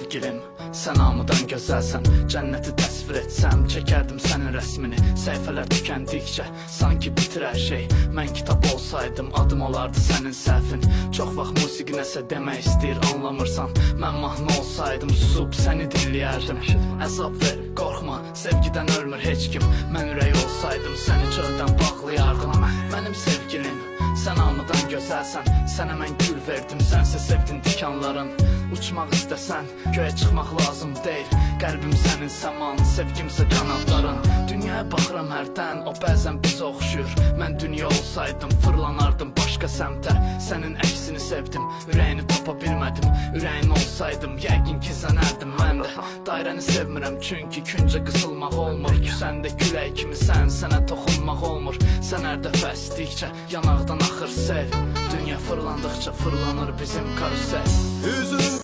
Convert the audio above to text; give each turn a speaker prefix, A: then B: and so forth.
A: Sevgilim, sən hamıdan gözəlsən. Cənnəti təsvir etsəm, çəkərdim sənin rəsmini. Səhifələr tükəndikcə, sanki bitir hər şey. Mən kitab olsaydım, adım olardı sənin səhvin. Çox vaxt musiqi nəsə demək istəyir, anlamırsan. Mən mahnı olsaydım, susub səni dinləyərdim. Əzab ver, qorxma, sevgidən ölmür heç kim. Mən ürək olsaydım, səni çöldən bağlayardım. Mənim sevgilim, sən hamıdan gözəlsən. Sənə mən gül verdim, sənsə sevdin tikanların. Uçmaq istəsən, göyə çıxmaq lazım deyil. Qəlbim sənin səman, sevgimsə qanadların. Dünyaya baxıram hərdən, o bəzən bizə oxşuyur. Mən dünya olsaydım, fırlanardım başqa səmtə. Sənin əksini sevdim, ürəyini tapa bilmədim. Ürəyin olsaydım, yəqin ki sənərdim mən də. Dairəni sevmirəm, çünki küncə qısılmaq olmur. Küsəndə külək kimisən, sənə toxunmaq olmur. Sən hər dəfə əsdikcə yanaqdan axır sel. Dünya fırlandıqca fırlanır bizim karusel.
B: Hüzün.